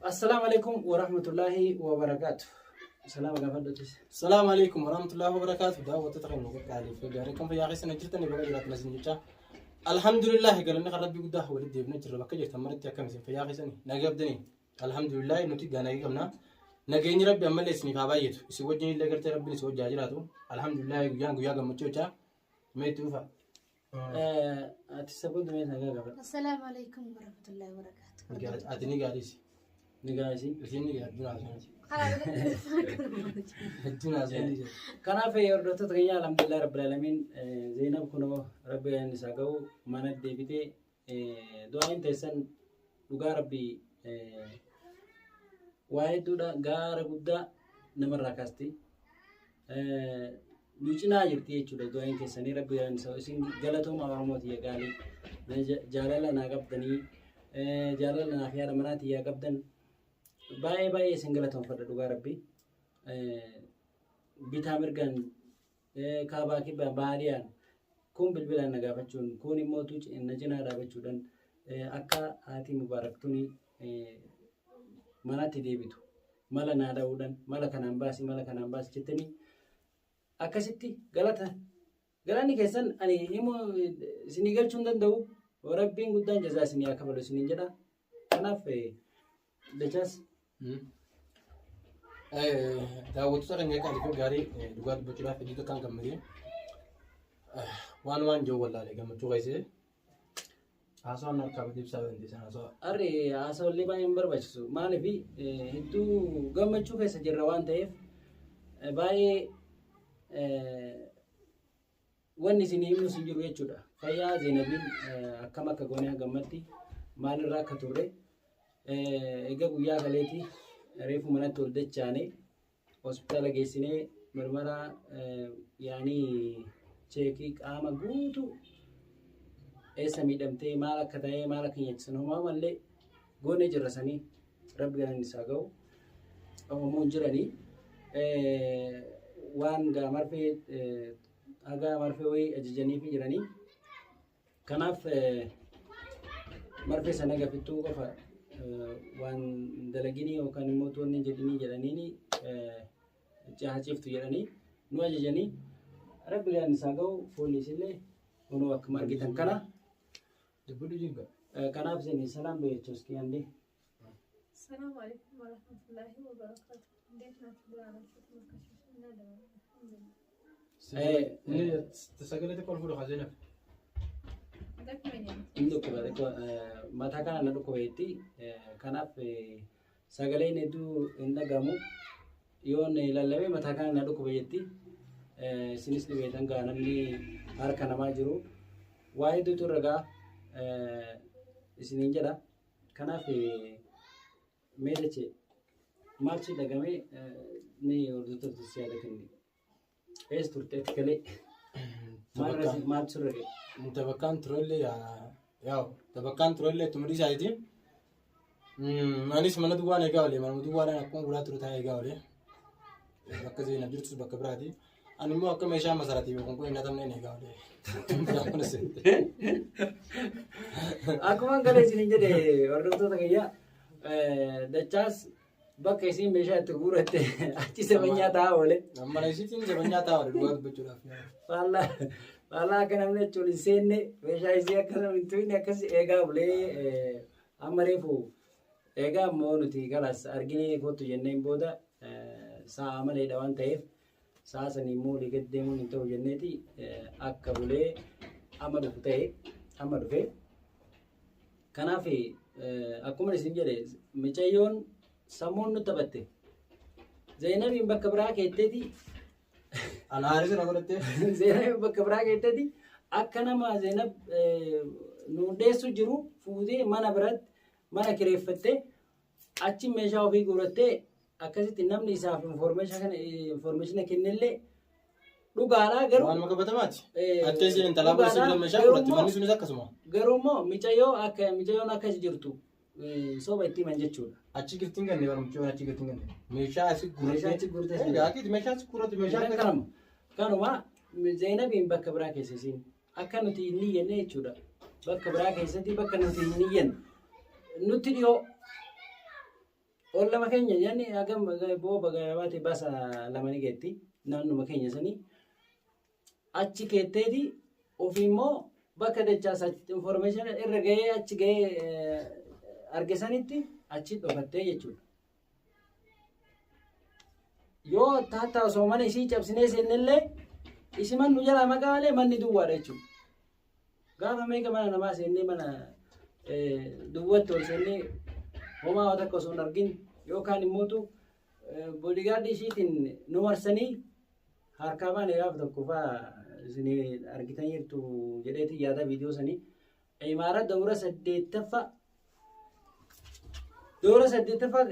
Assalaamu alaikum warahmatullaahi wabarakaatu. Salaama gaafadhutis. Salaamu alaikum warahmatullahi wabarakaatu. Daawwattoota keenya qaqqaaliif gaarii kan fayyaa keessan jirtan baga jiraatan isin jecha. Alhamdulillah, galanni kan Rabbii guddaa, walitti deebinee jirra. Bakka jirtan maratti akkam isin, fayyaa keessan nagaa qabdanii? Alhamdulillah, nuti nagaa qabna. Nageenyi Rabbi ammallee isiniif haa baay'atu. Isin wajjin illee gartee Rabbiin isin wajjin haa jiraatu. Alhamdulillah, guyyaan guyyaa gammachuu jecha. Mee itti dhufa. Ati sabboon mee nagaa gaafadhu. Assalaamu alaikum warahmatullahi wabarakatuh. Ati ni gaariisi. Ni gaariisi. Isin ni gaarii haasofti. Hedduun haasofti. Kanaaf hordoftoota keenya, alhamdulillah rabbil alamin, Zeenab kunoo Rabbi galanni isaa ga'u mana deebitee. Du'aan teessan dhugaa Rabbi waa hedduudha, gaara guddaa namarraa kaasti. Nu cinaa jirti jechuudha du'aan keessanii. Rabbi galanni isaa, isin galatooma. Oromoo tiyya gaalii, jaalala naa qabdanii, jaalala naa fi haadha manaa tiyyaa qabdan, baay'ee baay'ee isin galatoomfadha dhugaa Rabbi. Bitaa mirgaan, kaabaa kibbaan, baadiyaan, kun bilbilaan na gaafachuun, kun immoo na cinaa dhaabachuudhaan akka haati Mubaarak tuni manatti deebitu mala naa dha'uudhaan, mala kanaan baasi, mala kanaan baasi jettanii, akkasitti galata galanni keessan ani himuu isinii galchuu hin danda'u. Rabbiin guddaan jazaa isinii haa kafalu isiniin jedha. Kanaaf dachaas. Daawwattoota keenya qaalii gaarii, dhugaa dubbachuudhaaf hedduu takkaan gammadee, waan waan jiru wallaalee gammachuu keessee haasawaan harkaa badii ibsaa dandeessan haasawaa. Arri haasawallee baay'ee hin barbaachisu. Maaliif, hedduu gammachuu keessa jirra waan ta'eef, baay'ee wanni isin himnu sin jiru jechuudha. Fayyaa Zeenabiin akkam akka goone, gammatti maalirraa akka turre, egaa guyyaa kaleeti reefu manatti ol dachaane, hospitaala geessinee mirmara yaanii cheekii qaama guutuu, eessa miidhamtee, maal akka ta'e, maal akka nyaachisan homaa mallee goonee jirra. Sanii Rabbi galanni isaa ga'u, homoon jiranii waan gaa marfee haga marfee wayii ajajaniifi jiranii. Kanaaf marfee sana gafittuu qofa waan dalaginii yookaan immoo toonni jedhinii jedhaniini ciftu jedhanii nu ajajanii. Rabbi galanni isaa ga'u, fuulli isillee kunoo akkuma argitan kana. Dubbadhu jinga. Kanaaf isin ሰላም በያቸው እስኪ አንዴ። ሰላም አለይኩም ወረህመቱላሂ ወበረካቱ። እንዴት ናችሁ? ደህና ናችሁ? ተመልካቾች፣ እና ደህና ነን፣ አልሐምዱሊላህ። Sagalee xiqqoo ol fuudhu haa Zeenab. ደክመኛል። Hin dhukkuba xiqqoo, mataa kana na dhukkubeetti. Kanaaf sagaleen hedduu hin dhagamu. Yoon lallabee mataa kana na dhukkuba jetti. Isinis dhibeetan gaa, namni harka namaa jiru waa hedduutu irra gaa isiniin jedha. Kanaaf mee dachee maal si dhagamee? Ni hordoftoota si yaada kenni. Eessa turte ati galee? Maal sirra ga'e? Tabakkaan turellee, yaa'u tabakkaan turellee ittuma dhiisaati. Anis mana duwwaan eegaa oole, mana duwwaadhaan akkuma bulaa ture taa'ee eegaa oole. Bakka Zeenab jirtus bakka biraati. Ani immoo akka meeshaa masaratii kun kun hin hatamne eegaa oole. Akkuma galee isiniin jedhe, hordoftoota kiyya, dachaas bakka isiin meeshaa itti guuratte achi sabanyaa taa'aa oole. Mana isiitiin sabanyaa taa'aa oole dhugaa dubbachuudhaaf. Faallaa faallaa akka namni achi ol hin seenne, meeshaa isii akka namni hin tuqne akkas eegaa bulee, amma reefu eegaa immoo nuti galas arginee kottu jenneen booda, sa'a maleedha waan ta'eef, sa'a sanii immoo olii gadi deemuun hin ta'u jenneeti akka bulee amma dhufu ta'e, amma dhufe. Kanaaf akkuma isin jedhe, mucayyoon sammuun nu taphatte. Zainabiin bakka biraa keetteeti. Ana haarii sana godhattee. Zainabiin bakka biraa keetteeti, akka nama Zainab nu dheessu jiru fuutee mana biratti mana kireeffattee, achi meeshaa ofii guurattee, akkasitti namni isaaf information kennellee dhugaadhaa garuu. Waanuma qabatamaati. Akka isin intalaa Dhugaadhaa, bira meeshaa garuu fudhatte, manni sunis akkasuma. Garuu immoo mucayyoo akka mucayyoon akkas jirtu soba itti himan jechuudha. Achi giftiin ganne barumsa, achi giftiin ganne. Meeshaa asii guurratte. Meeshaa achi guurte. Egaa akiiti meeshaa asii guurratte, meeshaa akka Kanuma Zainabiin bakka biraa keessa isiin akka nuti hin iyyanne jechuudha. Bakka biraa keessatti bakka nuti hin iyyanne nutti dhiyoo. Ol lama keenya nyaanni hagam booba gabaate basa lama ni geetti naannuma keenya sanii achi keetteeti ofii immoo bakka dachaas information irra gahee achi gahee arge sanitti achi dhokattee jechuudha. Yoo taataa osoo mana isii cabsinee seennellee isiman nu jalaa maqaa malee manni duwwaadha jechuudha. Gaafa meeqa mana namaa seennee mana duwwatti ol seennee homaa waa takka osoo hin argin yookaan immootu boodigaardii ishiitiin nu marsanii harkaa baane gaafa tokko fa'aa isin argitaniirtu jedheeti yaada viidiyoo sanii. Imaara dawra saddeettaffaa dawra saddeettaffaa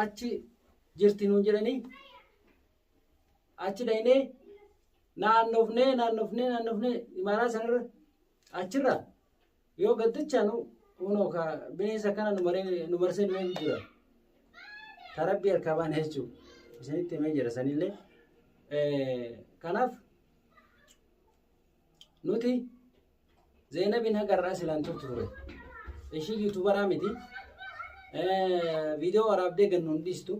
achi jirti nuun jedhanii achi dhaynee naannofnee naannofnee naannofnee imaaraa sanarra achirra yoo gaddichaanu kunoo ka bineensa kana nu maree nu marsee nu eegu jira. Ta rabbii harkaa baane jechuudha. Isinitti himee jira sanillee. Kanaaf nuti Zeenabiin haga har'aa silaan turtu ture. Ishii yuutuubaraa miti. Viidiyoo waraabdee gad nuun dhiistu.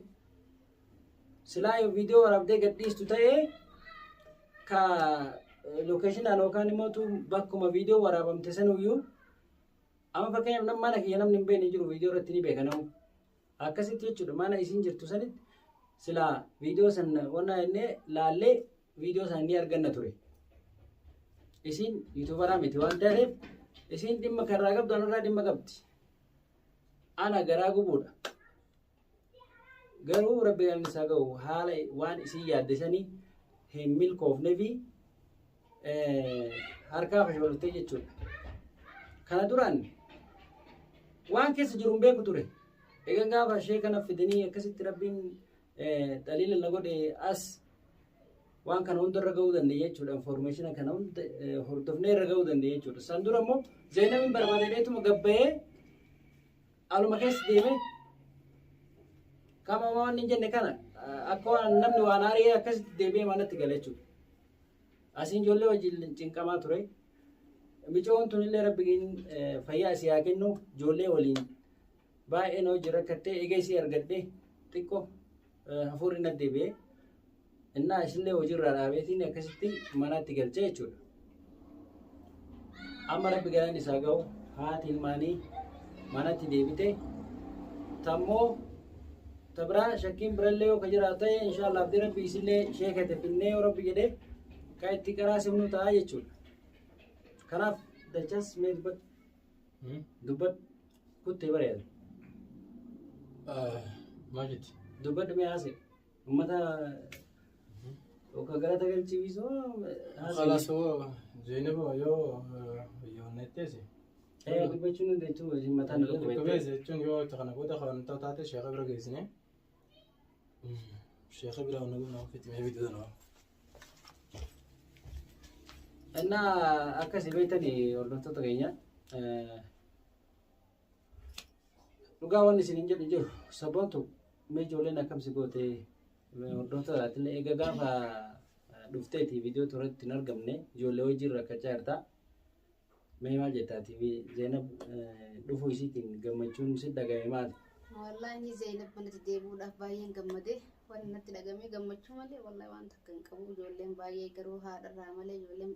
Silaa yoo viidiyoo waraabdee gad dhiistu ta'ee ka lookeeshinaan yookaan immoo bakkuma viidiyoo waraabamte sanuyyuu amma fakkeenyaaf nama mana kiyya namni hin beekne jiru viidiyoo irratti ni beeka namu. Akkasitti jechuudha mana isiin jirtu sanitti silaa viidiyoo san wanna jennee laallee viidiyoo san ni arganna ture. Isiin yuutuubaraa miti waan ta'eef isiin dhimma kanarraa qabdu anarraa dhimma qabdi. Ana garaa gubuudha. Garuu rabbi galanni isaa ga'u haala waan isiin yaadde sanii hin milkoofne fi harkaa fashooloftee jechuudha. Kana duraan waan keessa jiru hin beeku ture. Egaa gaafa ishee kana fidanii akkasitti rabbiin xaliila na godhe as waan kana hunda irra ga'uu dandeenya jechuudha. Information kana hunda hordofnee irra ga'uu dandeenya jechuudha. San dura immoo Zeenabiin barbaadeetuma gabbayee aluma keessa deeme kama waan hin jenne kana akka waan namni waan aaree akkasitti deebi'ee manatti gala jechuudha. Asiin ijoollee wajjin cinqamaa ture. Micoon tunillee rabbiin fayyaa isii haa kennu ijoollee waliin baay'ee na hojii rakkattee eega isii argadhe xiqqoo hafuurri na deebi'ee innaa isillee hojiirraa dhaabeetiin akkasitti manatti galchee jechuudha. Amma rabbi galaan isaa ga'u haati ilmaanii manatti deebite tammoo ta biraa shakkiin birallee yoo ka jiraatu ta'e inshaallah abdii rabbi isillee sheekate finnee yoo rabbi jedhee ka itti qaraasifnu ta'a jechuudha. Kanaaf dachas mee dubbadhu dubbadhu kuttee bareeda. Maal jetti? Dubbadhu mee haase ummata yookaan galata galchiisoo haase. Khalaas hoo Zeenaba yoo yoo netteesi. Dubbachuun dandeettu mataan nu dhukkubette. Dhukkubees jechuun yoo itti kana booda kan taate sheekha bira geessine. Sheekha bira waan goona ofitti mee bituu danaa. እና akkasi beektani hordoftoota keenya dhugaa wanni isin hin jedhu jiru sabboontu mee ijoolleen akkam si goote hordoftoota illee eega gaafa dhufteeti viidiyoo irratti hin argamne ijoollee wajjin rakkachaa jirta. Mee maal jettaati Zeenab dhufuu isiitiin gammachuun si dhaga'e maali? Wallaahi Zeenab manatti deebi'uudhaaf baay'een gammade. Wanni natti dhagame gammachuu malee wallahi waan takka hin qabu. Ijoolleen baay'ee garuu haadharraa malee ijoolleen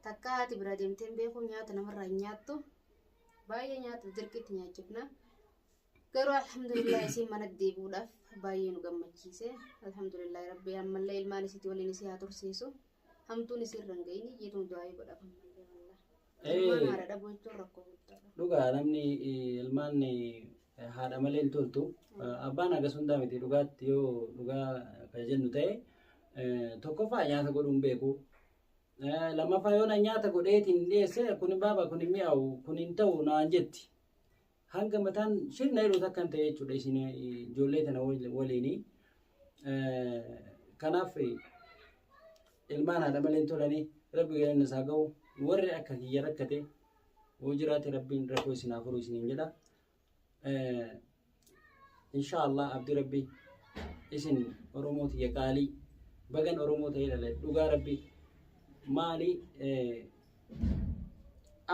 takka haati bira deemtee hin beeku nyaata namarraa hin nyaattu. Baay'ee nyaata dirqitti nyaachifna. Garuu alhamdulillah isiin manatti deebi'uudhaaf baay'ee nu gammachiise. Alhamdulillah rabbi ammallee ilmaan isiitii waliin isii haa tursiisu. Hamtuun isii irra hin ga'ini jeetuun du'aa godhaaf ammallee wallahi. Ilmaan haadha dhabuu jechuun rakkoo guddaadha. Dhugaa namni ilmaan haadha malee hin toltu. Abbaan hagas hundaa miti dhugaatti yoo dhugaa kan jennu ta'e tokkoffaa nyaata godhuu hin beeku. Lammaffaa yoo na nyaata godheetiin dhiyeesse kun baaba kun hin mi'aawu kun hin ta'u naan jetti. Hanga mataan shirna jedhu takka hin ta'e jechuudha isin ijoollee tana waliini. Kanaaf ilmaan haadha malee hin tolanii rabbi galanni isaa ga'u warri akka kiyya rakkate yoo jiraate rabbiin rakkoo isin haa furu isiniin jedha. Inshaallah abdii rabbi isin Oromoo tiyya qaalii bagan Oromoo ta'ee dhala dhugaa rabbi maali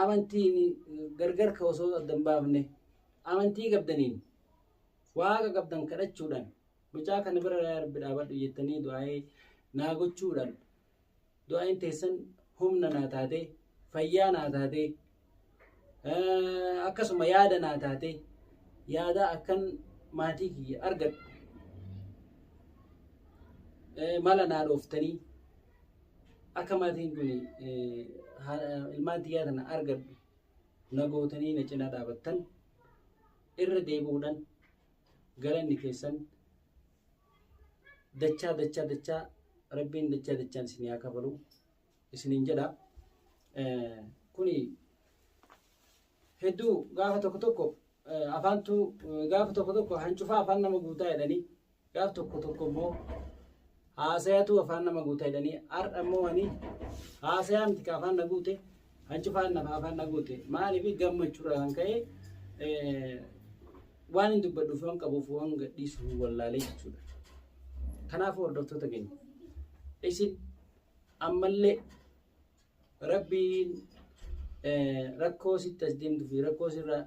amantiin gargar ka osoo adda hin baafne amantii qabdaniin Waaqa qabdan kadhachuudhaan mucaa kana bira yaa Rabbi dhaabadhu jettanii du'aa'ee naa gochuudhaan du'aa'een teessan humna naa taatee, fayyaa naa taatee, akkasuma yaada naa taatee, yaada akkan maatii kiyya argadhu mala naa dhooftanii akka maatiin kun ilmaan tiyyaa tana argadhu na gootanii na cinaa dhaabattan irra deebi'uudhaan galanni keessan dachaa dachaa dachaa Rabbiin dachaa dachaan isinii haa kafalu isiniin jedha. Kuni hedduu gaafa tokko tokko afaantu gaafa tokko tokko hancufaa afaan nama guutaa jedhanii, gaafa tokko tokko immoo haasayatu afaan nama guutaa jedhanii, har'a immoo ani haasayaa miti ka afaan na guute, hancufaan nafa afaan na guute. Maaliif? Gammachuurraa kan ka'e waan hin dubbadhuuf waan qabuuf waan gadhiisu wallaalee jechuudha. Kanaafuu hordoftoota keenya, isin ammallee Rabbiin rakkoo sitti as deemtuu fi rakkoo sirra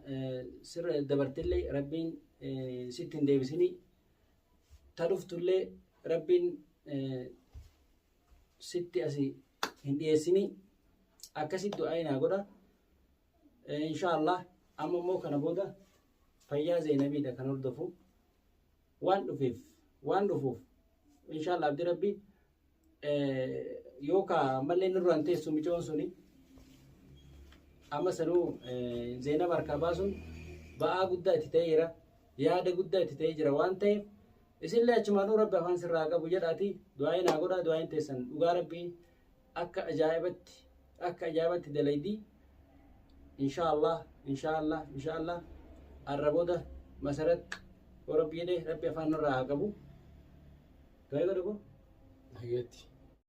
sirra dabartillee Rabbiin sitti hin deebisinii, ta dhuftullee Rabbiin sitti asi hin dhiyeessinii, akkasitti du'aa naa godha. Inshaallah amma immoo kana booda fayyaa Zeenabiidha kan hordofu waan dhufeef waan dhufuuf inshaallah abdi Rabbi yookaa ammallee nurraan teessu micoon suni amma sanuu Zeenab harkaa baasuun ba'aa guddaa itti ta'eera, yaada guddaa itti ta'ee jira waan ta'eef, isinillee achumaanuu Rabbi afaan sirraa qabu jedhaati du'aa'ee naa godhaa. Du'aa'een teessan dhugaa Rabbii akka ajaa'ibatti akka ajaa'ibatti dalaydii. Inshaallah, inshaallah, inshaallah har'a booda Masarat yoo Rabbi jedhee Rabbi afaan nurraa haa qabu. Du'aa'ee godhe koo. Nagaatti.